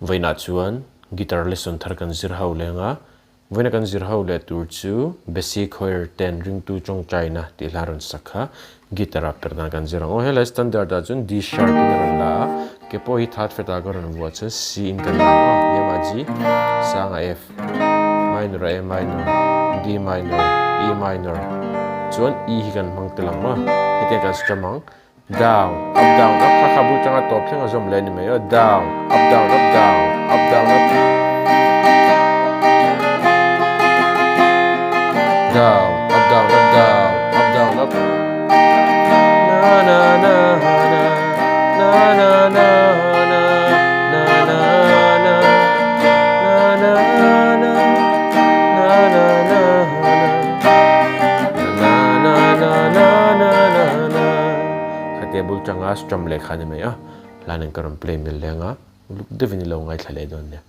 Vawiinah chuan guitar lesson thar kan zir ho leng a, vawiina kan zir ho leh tur chu Basic Choir ten ringtu tawngtaina tih hla rawn sak kha guitar ah per dan kan zir ang. Aw helai standard ah chuan D sharp in a rawn la a, ke pawh hi third fret ah ka rawn vuah chuan C in kan la ang aw, hniamah G, sangah F, minor ah A minor, D minor, E minor chuan E hi kan hmang tel ang aw, hetiang kan strum ang. Down, up down up kha kha bul tanga tawp thleng a zawm leh a ni mai aw. Down, up down up down, up down up. Down, up down up down, up down up. Na na na na na na na na na na na na na na na na na Na na na na na na na Khatia bul tanga strum leh kha ni mai a, line an ka rawn play mil leng a, uluk deuhin i lo ngaithla leh dawn nia.